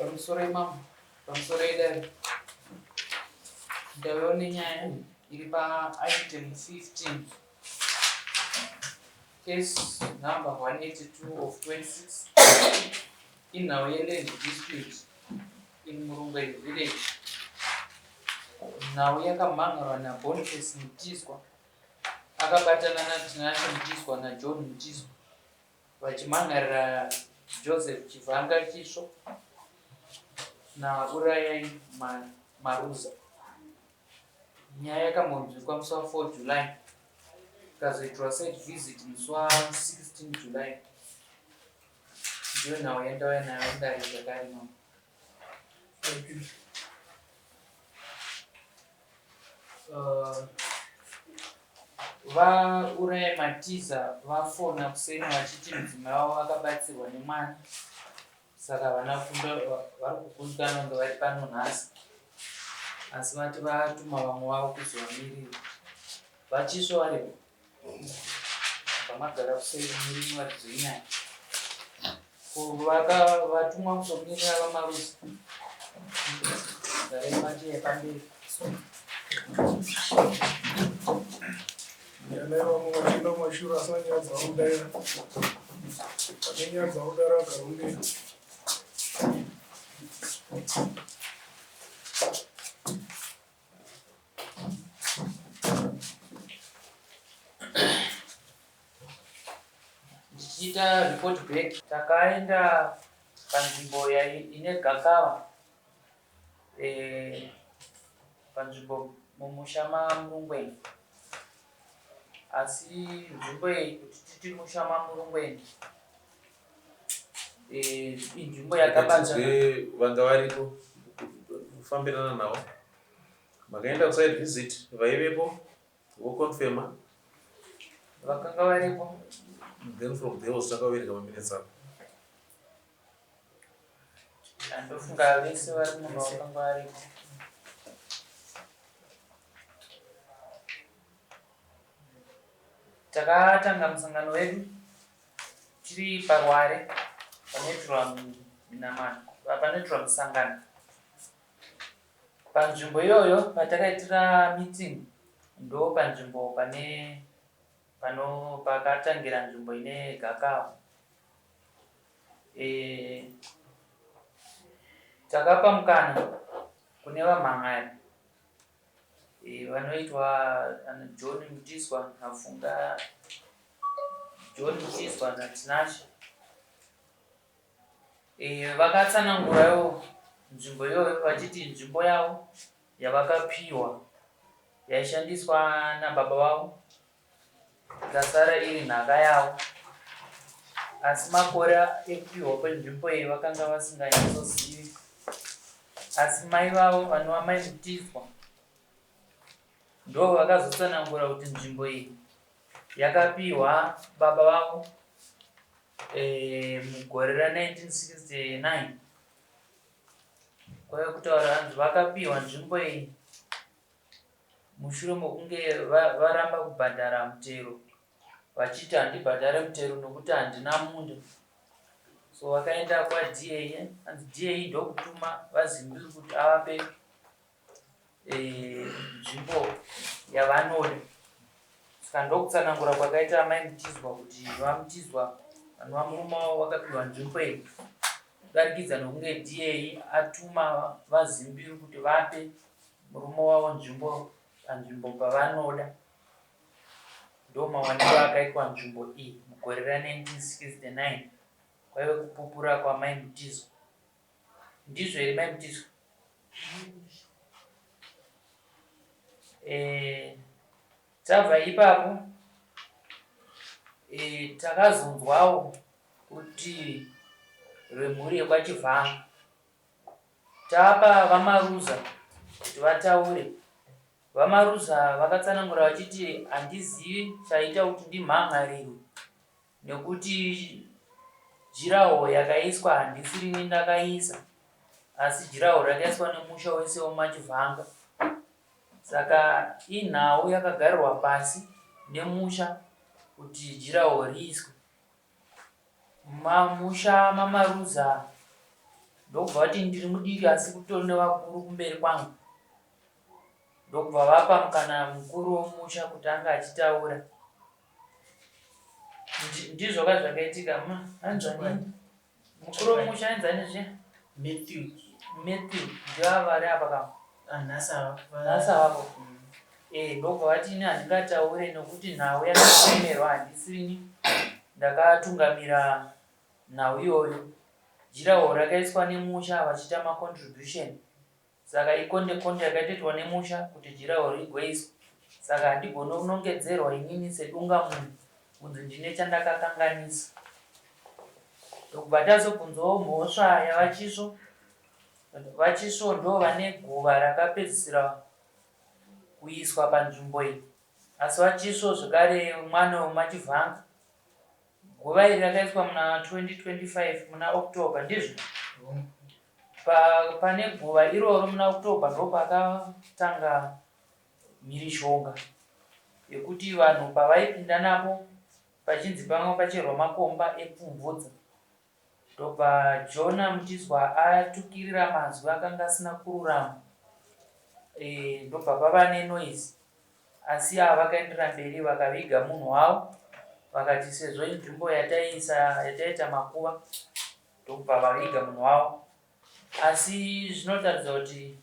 Pamusoro imambo, pamusoro idare. Ndauyawo nenyaya iri paitem 15 case number 182 of 26 inhau yeland dispute in Murungweni village. Nhau yakamhan'arwa naBoniface Mutizwa akabatana naTinashe Mutizwa naJohn Mutizwa vachimhan'arira Joseph Chivhanga Chisvo naUrayai Maruza. Nyaya yakambonzwikwa musi wa 4 July ikazoitirwa site visit musi wa 16 July. Ndiyo nhau yandauya nayo mudare zvakare mama. Thank you. Vauraya Matiza vafona kuseni vachiti mudzimai wavo akabatsirwa nemwana saka havana kunda vari kukundikana kunge vari pano nhasi asi vati vatuma vamwe vavo kuzovamirira vachisvo varipo Vamagara kuseri muri muvaridzi wenyaya. Ko vaka vatumwa kuzomirira vaMaruzi. Garai pacheya pamberi. Nyaya vamwe vachienda kumashure asina nyaya dzavanodaira. Vane nyaya dzavanodaira vagara kumberi. Ndichiita report back takaenda panzvimbo ine gakava eh, panzvimbo mumusha maMurungweni asi nzvimbo iyi kuti titi musha maMurungweni eh, inzvimbo yakabatana vanga varipo kufambirana navo Makaenda kusite visit vaivepo voconfirma vakanga varipo then from there wozotanga kuverenga maminutes ako. Andofunga vese vari muno vakanga varipo. Takatanga musangano wedu tiri parware panoitirwa minamato panoitirwa musangano. Panzvimbo iyoyo patakaitira meeting ndopanzvimbo pane pano pakatangira nzvimbo ine gakava. E, takapa mukana kune vamhan'ari e, vanoitwa John Mutiswa naFunga John Mutiswa naTinashe E, vakatsanangurawo nzvimbo iyoyo vachiti nzvimbo yavo yavakapiwa yaishandiswa nababa vavo ikasara iri nhaka yavo asi makore ekupiwa kwenzvimbo iyi vakanga vasinganyatsozivi asi mai vavo vanova mai Mutizwa ndo vakazotsanangura kuti nzvimbo iyi yakapiwa baba vavo Eh, mugore ra 1969 kwave kutaura hanzi vakapiwa nzvimbo iyi mushure mokunge varamba kubhadhara mutero vachiti handibhadhare mutero nokuti handina munda so vakaenda kwaDA hanzi DA ndokutuma vaZimbiri kuti avape eh, nzvimbo yavanoda saka ndokutsanangura kwakaita amai Mutizwa kuti vaMutizwa vanova murume wavo vakapiwa nzvimbo iyi kudarikidza nokunge DA atuma vaZimbiru kuti vape murume wavo nzvimbo panzvimbo pavanoda ndomawaniro akaitwa nzvimbo iyi mugore ra 1969 kwaive kupupura kwamai Mutizwa ndizvo here mai Mutizwa Eh, tabva ipapo eh, takazonzwawo kuti rwemhuri yekwaChivhanga tapa vaMaruza kuti vataure. VaMaruza vakatsanangura vachiti handizivi chaita kuti ndimhan'arirwe Nekuti jiraho yakaiswa handisirini ndakaisa asi jiraho rakaiswa nemusha wese wemachivhanga saka inhau yakagarirwa pasi nemusha kuti jiraho riiswe. Mamusha maMaruza Ndokubva vati ndiri mudiki asi kutori nevakuru kumberi kwangu. Ndokubva vapa mukana mukuru womusha kuti ange achitaura. Ndizvo ka zvakaitika hanzvani mukuru womusha ainzani zviya? Matthew. Matthew ndiva vari apa ka? Ah, nhasi havapo. Nhasi havapo. Eh, ndokubva vati ini handingataure nokuti nhau yakapomerwa handisirini ndakatungamira nhau iyoyo. Jirawo rakaiswa nemusha vachiita macontribution Saka ikonde konde yakatoitwa nemusha kuti jirawo rigoiswa. Saka handigone kunongedzerwa inini sedunga munhu kunzi ndine chandakakanganisa. Ndokubva tazobvunzawo mhosva yaVaChisvo. VaChisvo ndo vane guva rakapedzisira kuiswa panzvimbo iyi. Asi VaChisvo zvekare mwana weMachivhanga. Guva iri rakaiswa muna 2025 muna October ndizvo? Pa, pane guva iroro muna October ndopakatanga mhirizhonga yekuti vanhu pavaipinda napo pachinzi panga pacherwa makomba epfumvudza ndobva Jona Mutizwa atukirira mazwi akanga asina kururama e, ndobva pava nenoise asi ava vakaenderera mberi vakaviga munhu wavo vakati sezvo inzvimbo yataiisa yataita makuva ndokubva vaviga munhu wavo asi zvinotaridza kuti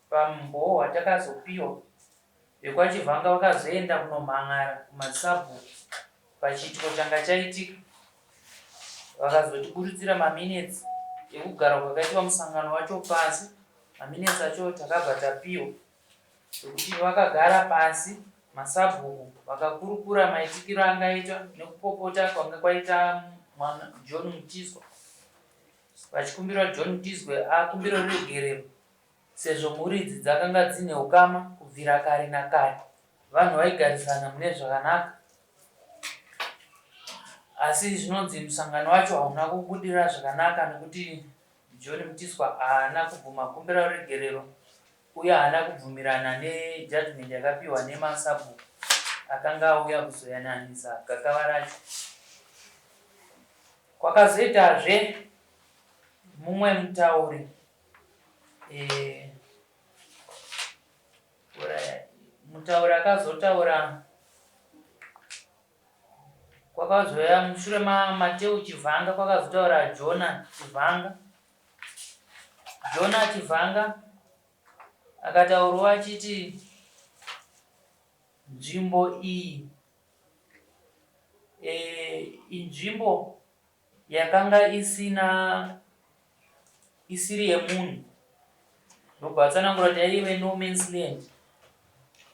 pamumbowo hwatakazopiwa vekwaChivhanga vakazoenda kunomhan'ara kumadzisabhuku pachiitiko changa chaitika vakazotiburitsira maminetsi ekugara kwakaitwa musangano wacho pasi maminetsi acho takabva tapiwa Zvekuti vakagara pasi masabhuku vakakurukura maitikiro angaitwa nekupopota kwanga kwaita mwana John Mutizwa vachikumbira John Mutizwe akumbire ruregerero sezvo mhuri idzi dzakanga dzine ukama kubvira kare nakare vanhu vaigarisana mune zvakanaka asi zvinonzi musangano wacho hauna kubudirira zvakanaka nekuti John Mutizwa haana kubvuma kukumbira ruregerero uye haana kubvumirana nejudgment yakapiwa nemasabhuku akanga auya kuzoyananisa gakava racho. Kwakazoitazve mumwe mutauri e, mutauri akazotaura Kwakazouya mushure maMateu Chivhanga kwakazotaura Jona Chivhanga. Jona Chivhanga akataurawo achiti nzvimbo iyi e, inzvimbo yakanga isina isiri yemunhu ndobva vatsanangura kuti yaive no man's land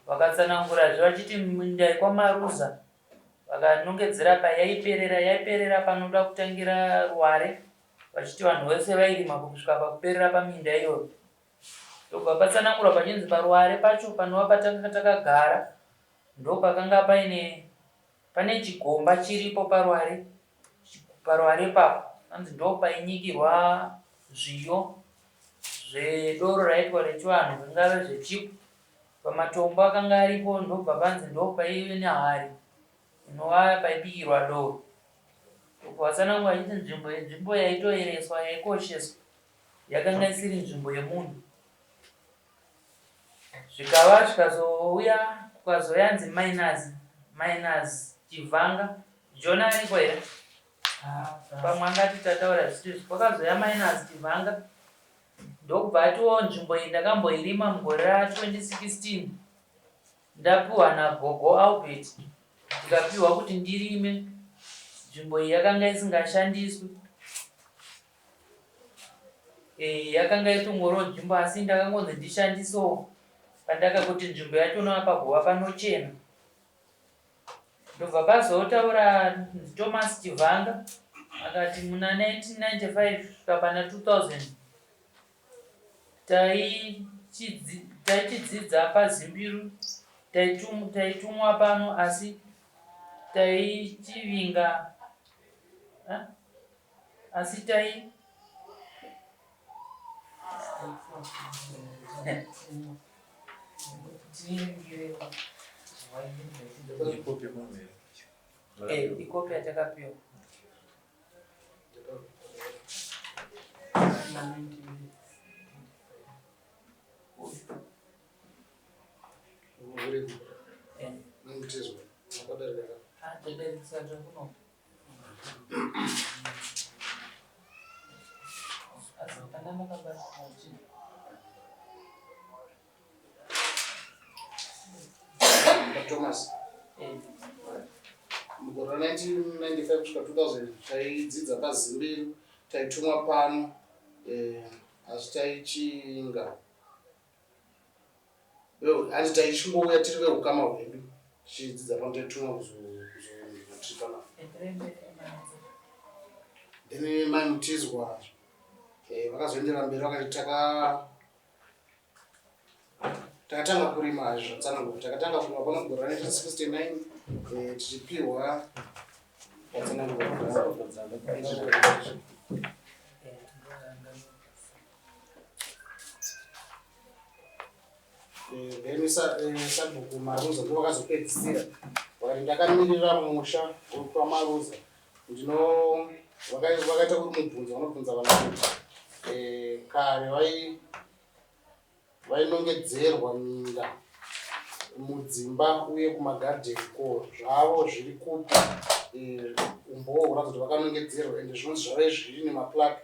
vakatsanangurazve vachiti minda yekwaMaruza vakanongedzera payaiperera yaiperera panoda kutangira ruware vachiti vanhu vese vairima kusvika pakuperera paminda iyoyo ndobva patsanangurwa pachinzi paruware pacho panova patanga takagara ndopakanga paine pane chigomba chiripo paruware Paruware ipapo hanzi ndopainyikirwa zviyo zvedoro raitwa rechivanhu zvingave zvechipo. Pamatombo akanga aripo ndobva panzi ndopaive nehari inova paibikirwa doro. Ndobva vatsanangura vachiti nzvimbo iyi nzvimbo yaitoereswa yaikosheswa yakanga isiri nzvimbo yemunhu. Zvikava zvikazouya kukazouya nzi minus minus Chivhanga Jona ariko here? Pamwe angati tataura zvisizvo. Kwakazouya minus Chivhanga ndokubva atiwo nzvimbo iyi ndakamboirima mugore ra 2016 ndapiwa nagogo Albert ndikapiwa kuti ndirime nzvimbo iyi yakanga isingashandiswi Eh, yakanga itongoriwo nzvimbo asi ndakangonzi ndishandisewo pandaka kuti nzvimbo yacho unoona paguva panochena ndobva pazotaura Thomas Chivhanga akati muna 1995 kusvika pana 2000 taichidzidza paZimbiru taitumwa pano asi taichivinga Asi tai Ikopi yatakapiwa. Muna 19 Thomas mugore ra 1995 kusvika 2000 taidzidza paZimbiru taitumwa pano eh, asi taichinga hanzi taichingouya tiri veukama hwedu tichidzidza pano taitumwa kuzotiri panapa then mai Mutizwa eh, vakazoendera mberi vakati taka takatanga kurima zvatsanangura takatanga kurima pano mugore ra 1969 eh, tichipiwa vatsanangura. Then sabhuku Maruza ndo vakazopedzisira vakati ndakamirira musha wekwaMaruza ndino vakaita uri mubvunzo vanobvunza vanhu kuti kare vainongedzerwa minda mudzimba uye kumagadheni ko zvavo zviri kupi umbowo huratidza kuti vakanongedzerwa ende zvinonzi zvave zviri nemaplaque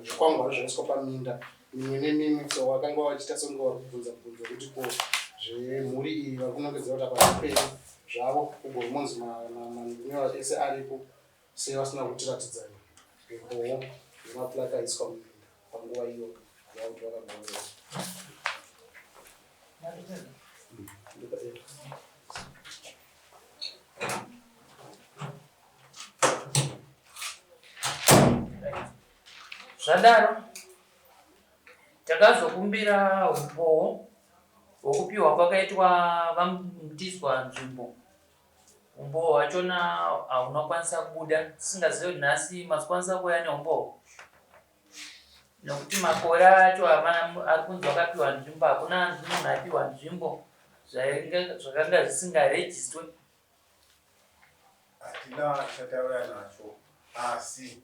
zvikwangwari zvaiswa paminda mimwe nemimwe so vakanga vachiita senge vari kubvunza bvunzo kuti ko zvemhuri iyi vari kunongedzera kuti apa ndepei zvavo kugoromonzi manhunyora ese aripo sei vasina kutiratidza umbowo nemaplaque aiswa muminda panguva iyoyo yakuti vakagoverwa. Zvadaro takazokumbira umbowo hwokupiwa kwakaitwa vaMutizwa nzvimbo. Umbowo hwachona hauna kukwanisa kubuda tisingazive kuti nhasi mazokwanisa kuuya neumbowo nekuti makore acho ari kunzi vakapiwa nzvimbo hakuna anzi munhu apiwa nzvimbo zvakanga zvisingarejistwe. Hatina chatauya nacho asi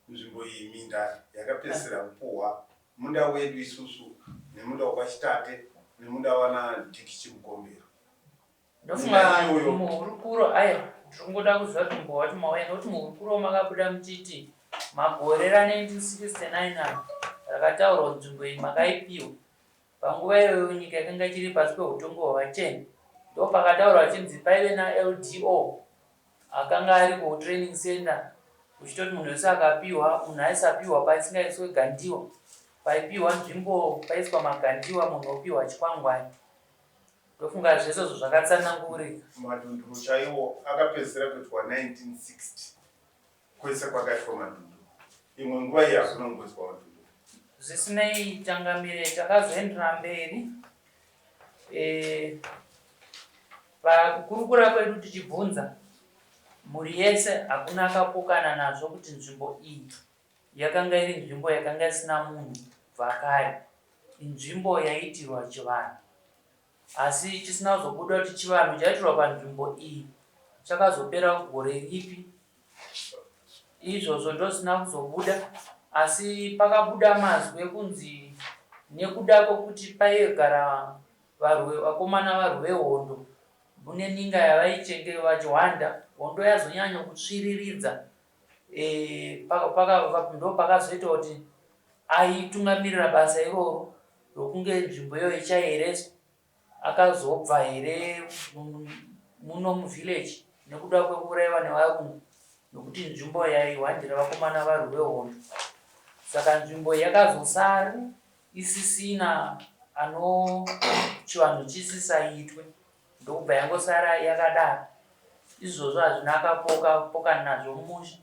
nzvimbo iyi minda yakapedzisira kupuhwa munda wedu isusu nemunda wekwaChitate nemunda wana Dick Chimukombero. Ndofunga muhurukuro aiwa ndiri kungoda kuziva kuti mumbo wacho mauya nekuti muhurukuro makabuda muchiti magore ra 1969 aya rakataurwa nzvimbo iyi makaipiwa Panguva iyoyo nyika yakanga ichiri pasi pehutongo hwevachena. Ndopakataurwa achinzi paive naLDO akanga ari kutraining center uchitoti munhu wese akapiwa, munhu aisapiwa paisingaiswe gandiwa, paipiwa nzvimbo paiswa magandiwa munhu opiwa chikwangwani. Ndofunga zvese izvo zvakatsanangurika. Madhunduru chaiwo akapedzisira kuitwa 1960. Kwese kwakaitwa madhunduru. Imwe nguva iyi hakuna kumboitwa madhunduru. Zvisinei changamire takazoendera mberi e, pakukurukura kwedu tichibvunza mhuri yese hakuna akapokana nazvo kuti nzvimbo iyi yakanga iri nzvimbo yakanga isina munhu kubva kare inzvimbo yaiitirwa chivanhu Asi chisina kuzobuda kuti chivanhu chaitirwa panzvimbo iyi chakazopera gore ripi izvozvo ndozvisina kuzobuda asi pakabuda mazwi ekunzi nekuda kwekuti paigara varwe vakomana varwi vehondo mune ninga yavaichenge vachihwanda hondo yazonyanya kutsviriridza e, ndopakazoita kuti aitungamirira basa iroro rokunge nzvimbo iyoyo ichayereswa akazobva here muno muvillage nekuda kwekuuraiwa nevarungu nokuti nzvimbo yaihwandira vakomana varwi vehondo saka nzvimbo yakazosara isisina ano chivanhu chisisaitwe ndokubva yangosara yakadaro izvozvo hazvina akapoka pokana nazvo mumusha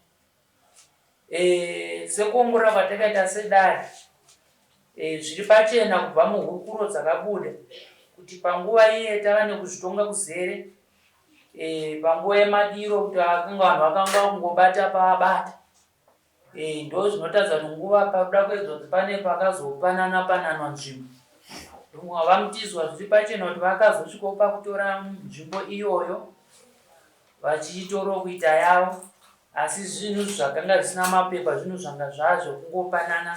E, sekuongorora kwatakaita sedare e, zviri pachena kubva muhurukuro dzakabuda kuti panguva iye tava nekuzvitonga kuzere e, panguva yemadiro kuti akanga vanhu vakanga kungobata pavabata e, ndo zvinotaridza kuti nguva pakuda kuedzwa kuti pane pakazopanana pananwa nzvimbo vamutizwa zviri pachena kuti vakazosvikawo pakutora nzvimbo iyoyo vachiitoro kuita yavo. Asi zvinhu zvakanga zvisina mapepa zvinhu zvanga zvazvo kungopanana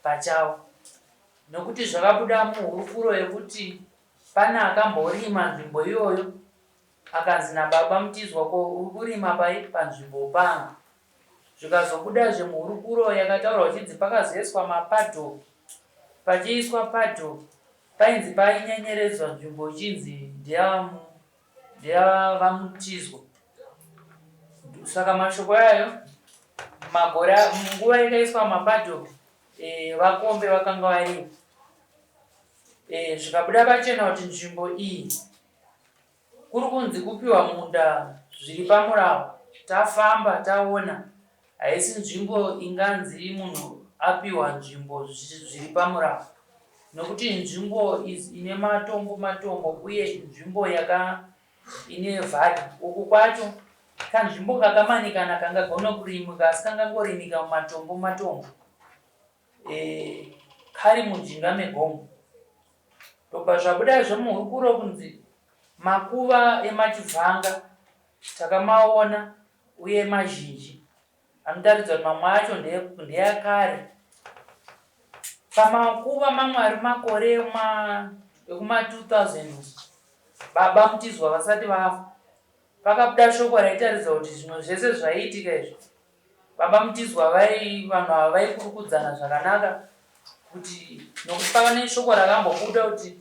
pachavo. Nokuti zvakabuda muhurukuro yekuti pane akamborima nzvimbo iyoyo akanzi nababa Mutizwa ko uri kurima pai panzvimbo pangu. Zvikazobudazve muhurukuro yakataurwa kuchinzi pakazoiswa mapaddock pachiiswa paddock painzi painyenyeredzwa nzvimbo ichinzi ndeyavaMutizwa. Saka mashoko ayo makore nguva yakaiswa mapaddock e, vakombe vakanga varipo e, zvikabuda pachena kuti nzvimbo iyi Kuri kunzi kupiwa munda zviri pamurawo tafamba taona haisi nzvimbo inganzi munhu apiwa nzvimbo zviri pamurawo nokuti inzvimbo ine matombo matombo uye inzvimbo yaka ine valley uku kwacho kanzvimbo kakamanikana kangagona kurimika asi kangangorimika mumatombo matombo e, kari mujinga megomo Ndobva zvabuda zvemuhurukuro kunzi makuva emaChivhanga takamaona uye mazhinji anotaridza kuti mamwe acho ndeakare. Pamakuva mamwe ari makore ekuma 2000 baba Mutizwa vasati vafa pakabuda shoko raitaridza kuti zvimwe zvese zvaiitika izvi Baba Mutizwa vai vanhu ava vaikurukudzana zvakanaka kuti nokuti pava neshoko rakambobuda kuti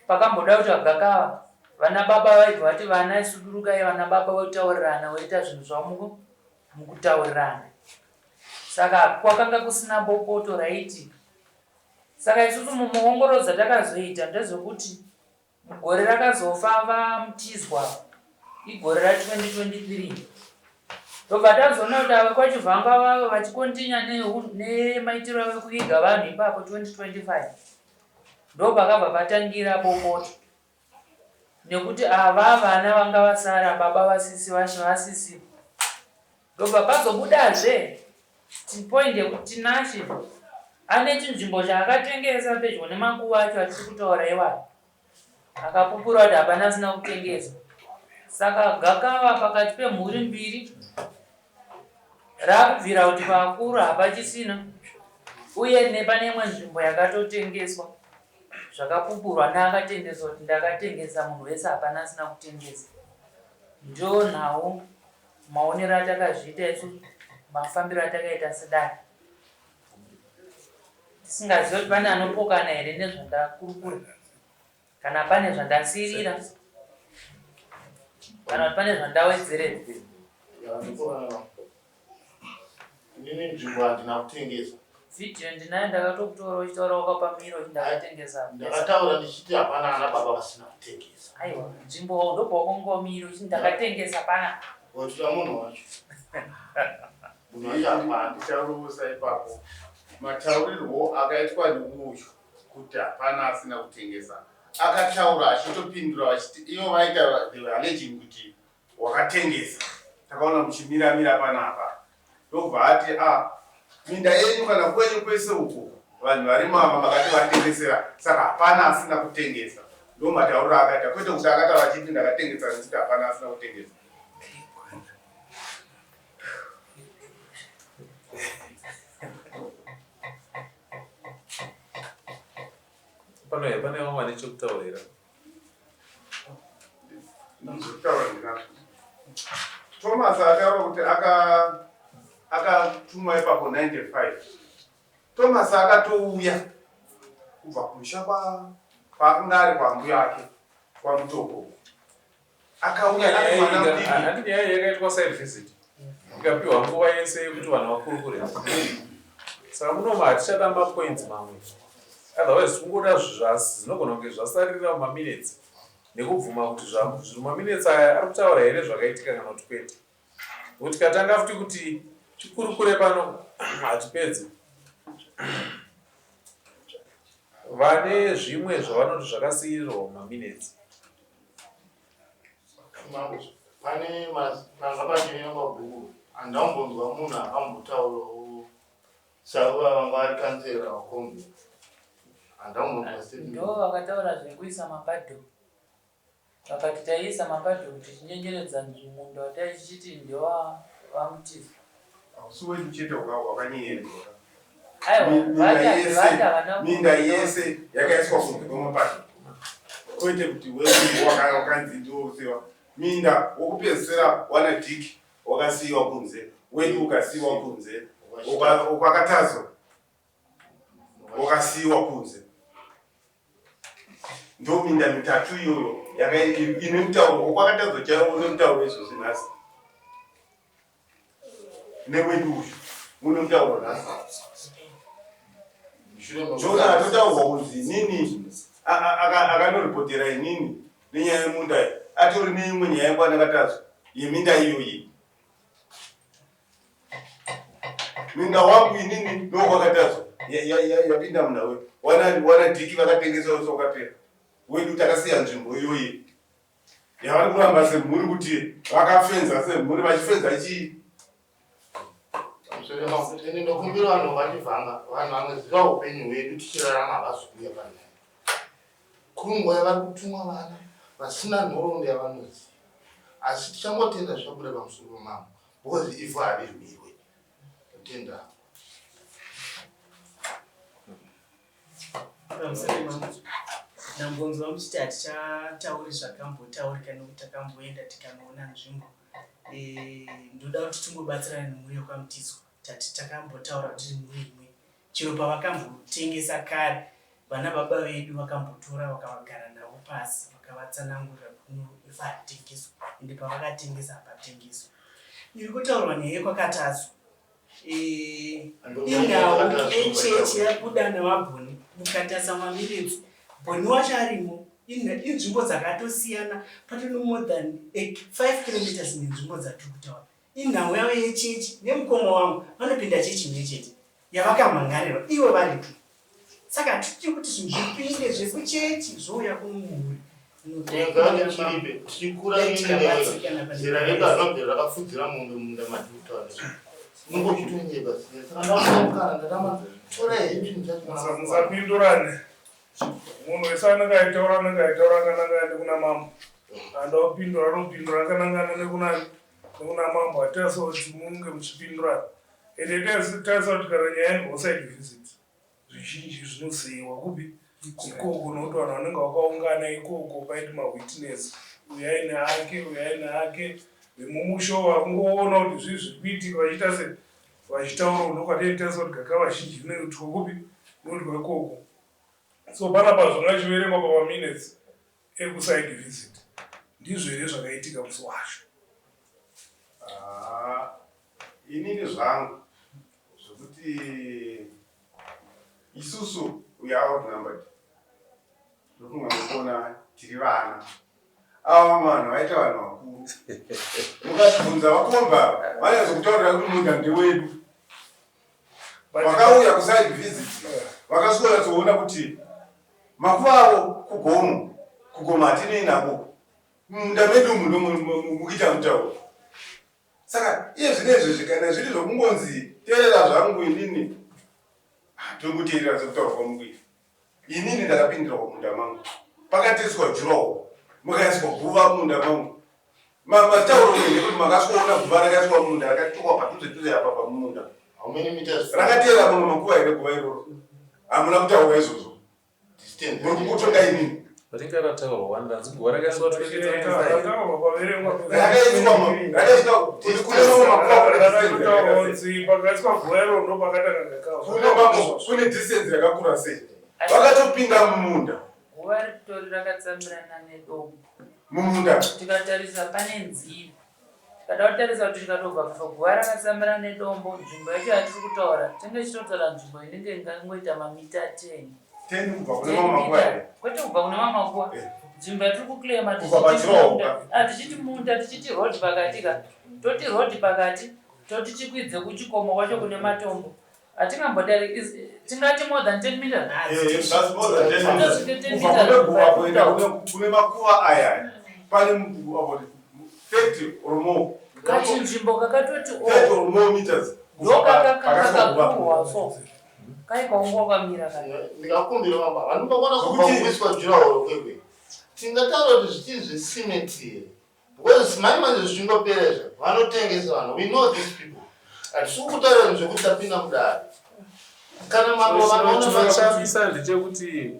pakamboda kuti vagakava vana baba vaibva vati vana isudurukai vana baba votaurirana voita zvinhu zvavo mukutaurirana saka kwakanga kusina bopoto raiitika saka isusu mumuongororo dzatakazoita ndezvekuti Mugore rakazofa VaMutizwa igore ra 2023 tobva tazoona kuti ava kwaChivhangwa vava vachikontinya nemaitiro avo ekuviga vanhu ipapo 2025 ndopakabva patangira bopoto nekuti ava vana vanga vasara baba vasisi vashe vasisipo ndobva pazobudazve point yekuti Tinashe ane chinzvimbo chaakatengesa pedyo nemakuva acho atiri kutaura iwayo akapupura kuti hapana asina kutengesa saka gakava pakati pemhuri mbiri rakubvira kuti pakuru hapachisina uye nepane imwe nzvimbo yakatotengeswa zvakapupurwa neakatengesa kuti ndakatengesa munhu wese hapana asina kutengesa ndo nhau Maonero atakazviita isu, mafambiro atakaita sedare, tisingazive kuti pane anopokana here nezvandakurukura kana pane zvandasiirira kana kuti pane zvandawedzeredza. Inini nzvimbo handina kutengesa. Video ndinayo ndakatokutora uchitaura wakapa miro kuti ndakatengesa. Ndakataura ndichiti hapana ana baba vasina kutengesa. Aiwa nzvimbo ndobva miro uchiti ndakatengesa pana. Watoda munhu wacho. Munhu wacho hapana. Ndicharusa ipapo. Mataurirwo akaitwa neuyu kuti hapana asina kutengesa. Akataura achitopindura vachiti ivo vaita they were alleging kuti wakatengesa takaona muchimira mira panapa ndobva ati a ah, minda yenyu kana kwenyu kwese uko vanhu varimo ava makati vatengesera saka hapana asina kutengesa ndo matauriro akaita kwete kuti akataura achiti ndakatengesa nekuti hapana asina kutengesa Pane pane vamwe vane chekutaurira. Ndikutaura ndinazvo. Thomas ataura kuti akatumwa ipapo 95. Thomas akatouya kubva kumusha kwaakanga ari kwambuya ake kwaMutoko. Akauya ari mwana mudiki. Handiti nyaya yakaitwa side visit ikapiwa nguva yese yekuti vanhu vakurukure. Saka munoma hatichada mapoints mamwe. Otherwise kungoda zvinogona kunge zvasaririra mumaminutes nekubvuma kuti zviri mumaminutes aya ari kutaura here zvakaitika kana kuti kwete. Nokuti tikatanga futi kuti tikurukure pano hatipedzi. Vane zvimwe zvavanoti zvakasiirirwa mumaminutes. Pane panga pachinyorwa bhuku handambonzwa munhu akambotaurawo sava vanga vari kanzera wakombi handambonzwa statement. Ndo vakataura zvekuisa mapadho vakati taiisa mapadho kuti tichinyenyeredza munda wataichiti ndewavamutiza. Hausi wedu chete wakanyenyerwa. Minda yese yakaiswa kunze kwemapato. Kwete kuti wedu wakanzi ndiwo usiwa. Minda wokupedzisira wana Dick wakasiiwa kunze, wedu ukasiiwa kunze, wakatazwa wakasiiwa kunze. Ndominda mitatu iyoyo ine mutauro wakwakatadzwa chaiwo une mutauro izvozvi nhasi newedu uyu une mutauro nhasi jona atotaurwa kunzi inini akanoripotera inini nenyaya yemunda iyi atori neimwe nyaya yekwanakatadzwa yeminda iyoyi Minda wangu inini ndokwakatadzwa yapinda muna wedu wana dhiki vakatengesa wese wakapera wedu takasiya nzvimbo iyoyi yavari kuramba semhuri kuti vakafenza semhuri vachifenza chii Ende ndokumbira vanhu vachivhanga vanhu vanoziva upenyu hwedu tichirarama havasi kuuya panyaya Kunguva yavari kutumwa vana vasina nhoroondo yavanoziva asi tichangotenda zvichabuda pamusoro pamambo because ivhu harirwirwe. Totenda. Ndambonzwa muchiti hatichatauri zvakambotaurika nekuti takamboenda tikanoona nzvimbo. Eh, ndoda kuti tingobatsirana nemhuri yekwaMutizwa. Tati takambotaura kuti tiri mhuri imwe. Chero pavakambotengesa kare vana baba vedu vakambotora vakavagara navo pasi vakavatsanangurira kuti no ifa haritengeswa ende pavakatengesa hapatengeswa. Iri kutaurwa nyaya yekwakatadzwa eh, inhau echechi yabuda navabhoni mukatarisa maminutes bhoni wacho arimo inzvimbo dzakatosiyana patino more than 5 kilometers nenzvimbo dzatiri kutaura Inhau yavo yechechi nemukoma wangu vanopinda chechi imwe chete yavakamhan'arirwa ivo varitu. Saka hatityi kuti zvinhu zvipinde zvekuchechi zvouya kuno mumhuri. Tichikura zera redu harinobvira rakafudzira mombe mumunda matiri kutaura saka ndakamukana ndatama tora henyu chinhu chacho musapindurane Munhu wese anenge aitaura anenge aitaura akanangana nekuna mambo. Anda kupindura anopindura akanangana nekuna nekuna mambo. Hatarisa kuti munge muchipindurana. Ende tarisa kuti kana nyaya yenhu side visit zvizhinji zvinosiyiwa kupi ikoko nokuti vanhu vanenge vakaungana ikoko paiti mawitness uyu aine ake uyu aine ake vemumusha vakungoona kuti zvii zviri kuitika vachiita se vachitaura ndokwataitarisa kuti gaka vazhinji rinoitwa kupi rinoitwa ikoko So panapa zvanga zvichiverengwa pamaminutes ekuside visit ndizvo here zvakaitika musi wacho? Ah, inini zvangu zvekuti isusu we are outnumbered ndofunga mukuona tiri vana ava vanhu vaita vanhu vakuru mukatibvunza vakomba vanyatsokutaurira kuti munda ndewedu Vakauya kuside visit vakaswera kuti makuva avo kugomo kugomo hatinei nako munda medu umu ndomukuita mutauro saka iye zvino izvezvi kana zviri zvokungonzi teerera zvangu inini tongoteerera sekutaura kwamukuita inini ndakapindira munda mangu pakatoiswa jurawo mukaiswa guva munda mangu Matauro mene kuti makaswoona guva rakaiswa mumunda rakatukwa padhuze dhuze apa pamunda. Rakateera mamwe makuva here guva iroro? Hamuna kutaura izvozvo. Muri kungotonga inini. Ringa rataurwa wani ranzi guva rakaiswa 2025. Rakaiswa rakaiswa kuti kune mamwe makuva kune distance. Pakaiswa guva iroro ndopakatanga gakava. Kune mamwe kune distance yakakura sei? Vakatopinda mumunda. Guva ritori rakatsamirana nedombo. Mumunda. Tikatarisa pane nzira. Tikada kutarisa kuti tikatobva kufa guva rakatsamira nedombo, nzvimbo yacho yatiri kutaura, tinenge tichitotaura nzvimbo inenge ingangoita mamita 10. 10 kubva kune mamwe makuva here? Kwete kubva kune mamwe makuva. Eh. Nzvimbo yatiri kuclaima tichiti munda, tichiti road pakati ka. Toti road pakati, toti chikwidze kuchikomo kwacho kune matombo. Hatingambodari tingati more than 10 meters. Eh, eh, that's more than 10 meters. Kubva kune guva kuenda kune makuva aya pane about 30 or more. Kachinzvimbo kakatoti 30 or more meters. Ndokakakakuwa so. Kai kaunga wakamira kai. Ndikakumbira baba, vanokwana kubva kuiswa jurahoro kwekwe. Tingataura kuti zvichiri zvecement here? Because manje manje zvichingopera izvo vanotengesa vanhu. We know these people. Hatisi kutaura zvinhu zvekuti tapinda mudare. Kana mambo vanoona Chinoshamisa ndechekuti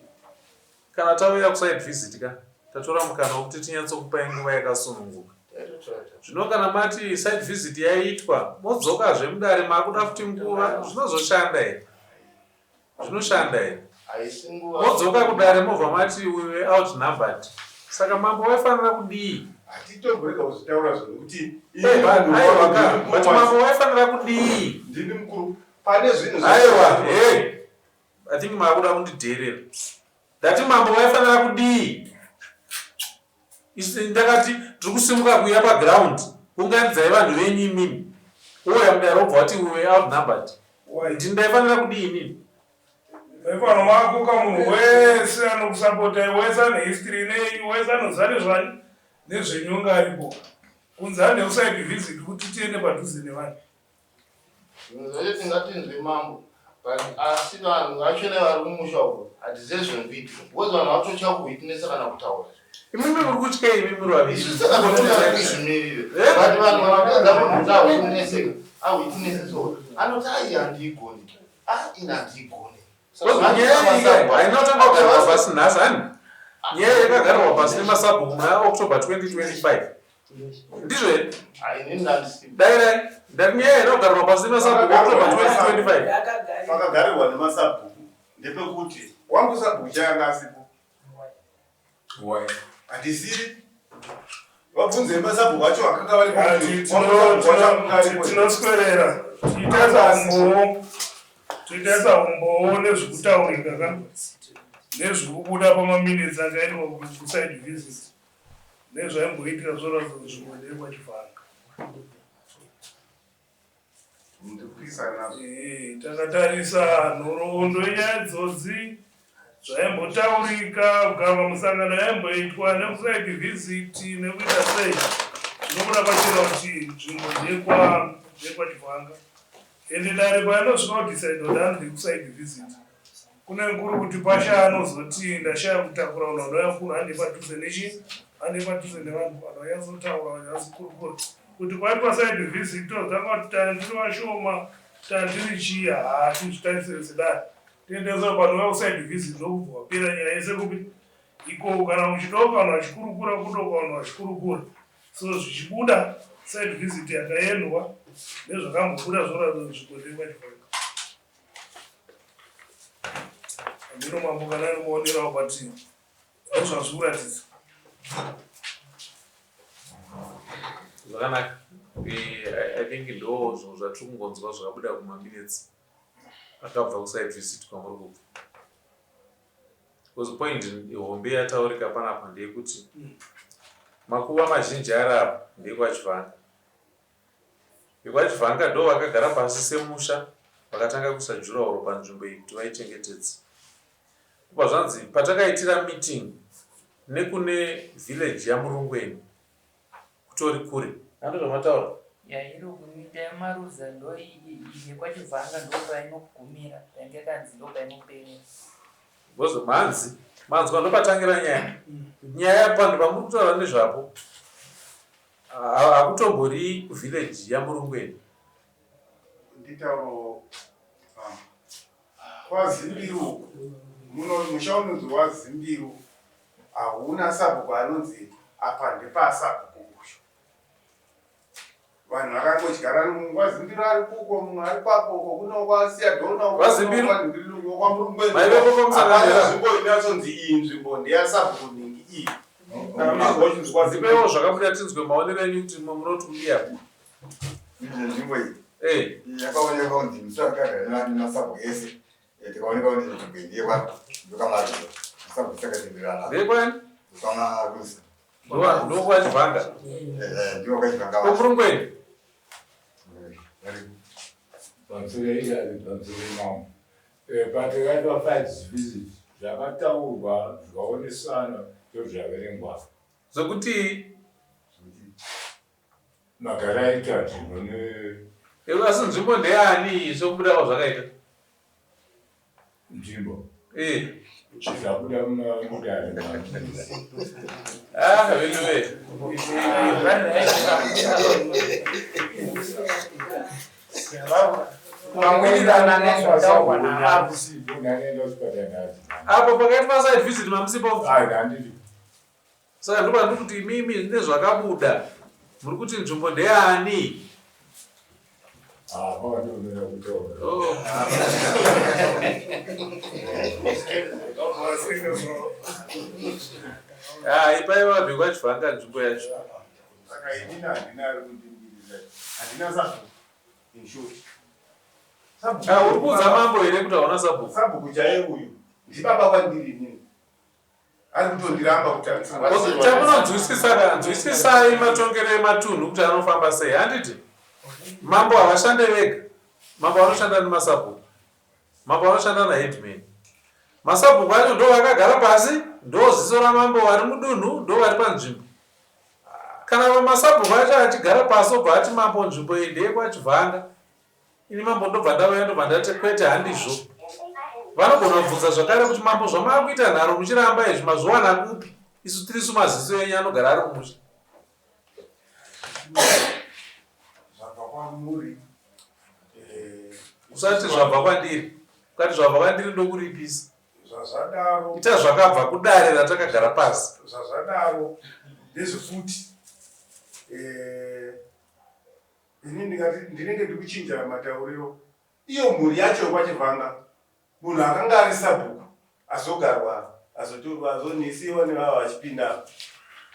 kana tauya kuside visit ka tatora mukana wekuti tinyatsokupai nguva yakasununguka. Zvino kana mati side visit yaitwa modzokazve mudare makuda futi nguva zvinozoshanda here? Zvinoshanda here? Haisi nguva. Modzoka kudare mobva mati we were outnumbered. Saka mambo waifanira kudii? Hatitomborega kuzvitaura zvinhu kuti Eh, aiwa ka, but mambo waifanira kudii? Ndini mukuru pane zvinhu Aiwa, hey. I think makuda kundidheerera. Ndati mambo vaifanira kudii? Isi ndakati tiri kusimuka kuuya paground. Unganidzai vanhu venyu imimi. Ouya mudare obva wati we were outnumbered. Ndini ndaifanira kudii inini? Maifano mako ka munhu wese anokusapotai wese ane history nenyu wese anoziva nezvani nezvenyu unga aripo. Kunzi hande uside visit kuti tiende padhuze nevanhu. Zvimwe zvacho tingatinzwe mambo but asi vanhu vachona vari kumusha uko hatizive zviri kuitika because vanhu vatotya kuwitnessa kana kutaura. Imimi muri kutyei imimi muri vaviri? Isu saka tinoda kuzvimirira eh? But vanhu vanopedza munhu kuti awitnesse awitnesse so anoti ai handiigoni ah ini handiigoni. Nyaya iyi haina kutanga kugarirwa pasi nhasi hani nyaya yakagarirwa pasi nemasabhuku muna October 2025 ndizvo here? Dairai ndati nyaya haina kugarirwa pasi nemasabhuku October 2025. Pakagarirwa nemasabhuku ndepekuti wangu sabhuku chayanga asipo Handisiri. Vabvunzei masabhuku acho akanga vari Tinoswerera tiitaisa umbowo, tiitaisa umbowo nezvikutaurika ka nezvikubuda pamaminitsi akaitwa kuside visit nezvaimboitika zvoratidza nzvimbo ndeyekwaChivhanga. Eh, takatarisa nhoroondo yenyaya idzodzi zvaimbotaurika kugara musangano yaimboitwa nekusaidi visit nekuita sei zvinobuda pachena kuti nzvimbo ndekwachivhanga ende dare painosvika kudecide kuti hanzi kusaidi visit kune kuri kuti pasha anozoti ndashaya kutakura vanhu vanouya kuno hande padhuze nechi hande padhuze nevanhu vanhu vanyatsotaura vanyatsokurukura kuti kwaitwa side visit tozotanga kuti tandiri vashoma tandiri chii haa tizvitarisire sedare tiendesa panouya kuside visit ndokubva wapera nyaya yese kupi ikoko kana muchidoka vanhu vachikurukura kudoka vanhu vachikurukura so zvichibuda side visit yakaendwa nezvakambobuda zvoratidza nzvimbo ndekwachivanhu Hameno mambo kana ari muonerawo but ndozvazviri kuratidza. Zvakanaka. Eh, I think ndo zvinhu zvatiri kungonzwa zvakabuda kumaminutes akabva kuside visit kwamuri kubva. Because point hombe yataurika panapa ndeyekuti makuva mazhinji ari apa ndeekwachivanga. VekwaChivhanga ndovakagara pasi semusha vakatanga kuisa jurahoro panzvimbo iyi kuti vaichengetedze. Ndobva zvanzi patakaitira meeting nekune village yaMurungweni kutori kure. Hando zvamataura? Ya iro kuminda yamaruza ndo yekwaChivhanga ndopainogumira yange yakanzi ndopainoperera. Because manzi manzwa ndopatangira nyaya. Nyaya panhu pamuri kutaura nezvapo Hakutombori kuvillage yaMurungweni. Nditauro kwaZimbiru uku muno musha unonzi waZimbiru hauna sabhuku anonzi apa ndepasabhuku uyu. Vanhu vakangodyara waZimbiru ari kuko mumwe ari kwako uko kuno kwasiyadhona uko WaZimbiru? kwaMurungweni. Maivepo pamusangano Hapana nzvimbo inyatsonzi iyi nzvimbo ndeyasabhuku nhingi iyi. Ndipewo zvakabuda tinzwe maonero enyu kuti munoti kudii apa. Nzvimbo iyi eh. yakaonekwa kunzi musakagara nemasabhuku ese eh, tikaoneka kuti nzvimbo iyi ndeyekwa ndokamaruza masabhuku sakatenderana ndeyekwani ndokamaruza ndokwachivhanga eh, ndokwachivhanga komurungweni pamusoro pamusoro mambo Eh, patakaitwa five visit zvakataurwa zvikaonesana ndozvaverengwa Zvekuti magara aita nzvimbo ne Iwe asi nzvimbo ndeyani iyi sekubuda kwazvakaita? Nzvimbo. Eh. Zvabuda mudare. Ah, veduwe. Mawirirana nezvataurwa navavo. Apo pakaitwa site visit mamusipo? Saka ndopandiri kuti imimi nezvakabuda muri kuti nzvimbo ndeyani? Oh. Ah, ipai vabve kwachivhanga nzvimbo yacho. Saka inini handina ari kundimiririra. Handina sabhuku in short. Ah, uri kuudza mambo here kuti hauna sabhuku? Sabhuku chaiye uyu ndibaba kwandiri inini. Ari kutondiramba kuti handisi. Chamunonzwisisa ka nzwisisai matongero ematunhu kuti anofamba sei handiti? Mambo havashande vega. Mambo vanoshanda nemasabhuku. Mambo vanoshanda naheadman. Masabhuku acho ndo vakagara pasi, ndo ziso ramambo vari mudunhu, ndo vari panzvimbo. Kana vamasabhuku acho achigara pasi obva ati mambo nzvimbo iyi ndeyekwachivhanga. Ini mambo ndobva ndauya ndobva ndati kwete handizvo. Vanogona kubvunza zvakare kuti mambo zvamaakuita nharo muchiramba izvi mazviwana kupi? Isu tirisu maziso enyu anogara ari kumusha. Zvabva kwamuri. Eh, Usati zvabva kwandiri. Ukati zvabva kwandiri ndokuripisa. Zvazvadaro. Ita zvakabva kudare ratakagara pasi. Zvazvadaro ndezvekuti eh, ini ndingati ndinenge ndikuchinja matauriro. Iyo mhuri yacho yekwaChivhanga munhu akanga ari sabhuku azogarwa azotorwa azonisiwa nevava vachipinda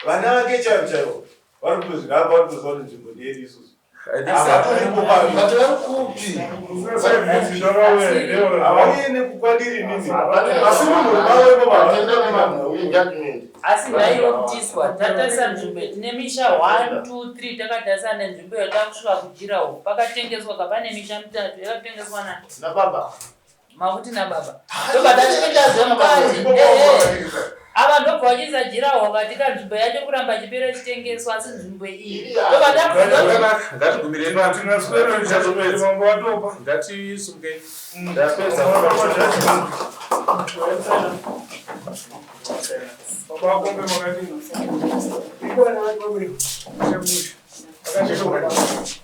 vana vake chaivo chaivo vari kutozviramba vari kutoziva kuti nzvimbo ndeyedu isusu havatoripo pano havauye nekukwandiri inini asi munhu vawepo Asi nhaiwe kutiswa tatarisa nzvimbo tine misha 1 2 3 takatarisa nenzvimbo iyo takusvika kujira uku pakatengeswa ka pane misha mitatu yakatengeswa nani nababa makuti nababa ndobva tachipinda zvemukati ehe ava ndobva vachiisa jiraho katika nzvimbo yacho kuramba chipera ichitengeswa asi nzvimbo iyi ndobva takuza Ngatigumirei pano. Ngatisumukei. Ndapedza. Baba kombe makadini? Ikona watu wabwe. Musha. Akashika.